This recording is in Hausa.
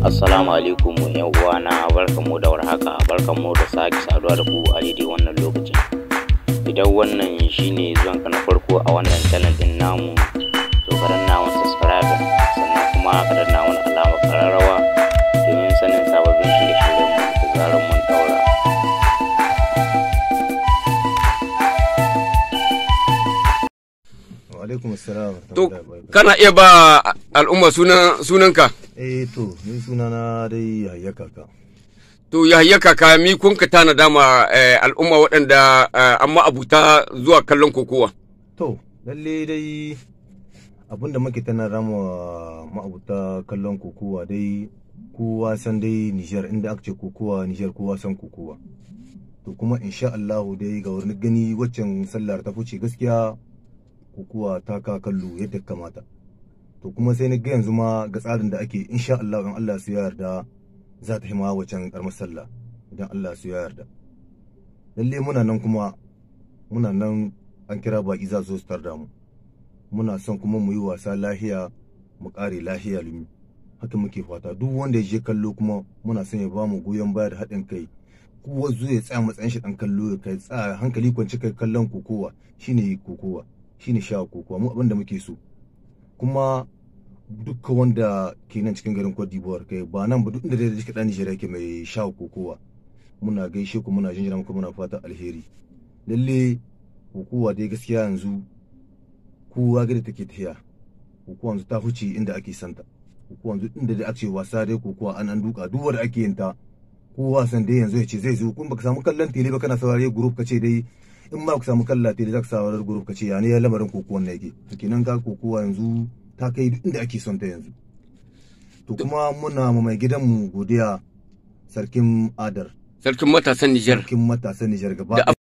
Assalamu alaikum yan uwana, barkanmu da warhaka, barkanmu da sake saduwa da ku a daidai wannan lokacin. Idan wannan shine zuwanka na farko a wannan channel din namu, to ka danna wani subscribe, sannan kuma ka danna wani alamar kararrawa domin sanin sababbin shirye-shiryen mu da zarar mun daura. Wa alaikum assalam. To, kana iya ba al'umma sunanka? Eh to, ni sunana dai Yahaya Kaka. To, Yahaya Kaka, mi kun ka tana dama al'umma waɗanda amma abuta zuwa kallon kokowa? To, lalle dai abinda muke tana rama ma'abuta kallon kokowa dai, kowa san dai Niger, inda aka ce kokowa Niger kowa san kokowa. To kuma insha Allah dai ga wurin gani waccan sallar ta fice, gaskiya kokowa ta ka kallo yadda kamata. To kuma sai na ga yanzu ma ga tsarin da ake, insha Allah in Allah su yarda za ta hima wacan karamar sallah idan Allah su yarda. Lalle muna nan, kuma muna nan an kira baki za su tarda mu. Muna son kuma mu yi wasa lahiya mu kare lahiya lumi, haka muke fata. Duk wanda ya je kallo kuma muna son ya ba mu goyon baya da haɗin kai, kowa zo ya tsaya matsayin shi ɗan kallo, ya kai tsaya hankali kwance kai kallon kokowa, shine kokowa, shine sha kokowa mu abin da muke so. Kuma dukkan wanda ke nan cikin garin Cote d'Ivoire, kai ba nan ba, duk inda dai jika dan Niger yake mai sha kokowa, muna gaishe ku, muna jinjina muku, muna fata alheri. Lalle kokowa dai gaskiya yanzu kowa gida take tafiya, kokowa yanzu ta huce inda ake santa. Kokowa yanzu inda dai ake wasa dai kokowa an duka duk wanda ake yin ta, kowa san dai yanzu ya ce zai zo. Kun baka samu kallon tele ba, kana saurare group, ka ce dai in ba ku samu kalla tele za ka saurari group, ka ce ya ne lamarin kokowan na yake. To kenan ka kokowa yanzu ta kai duk inda ake son ta yanzu. To kuma muna ma mai gidanmu godiya, sarkin Adar, sarkin matasan Niger, sarkin matasan Niger gaba.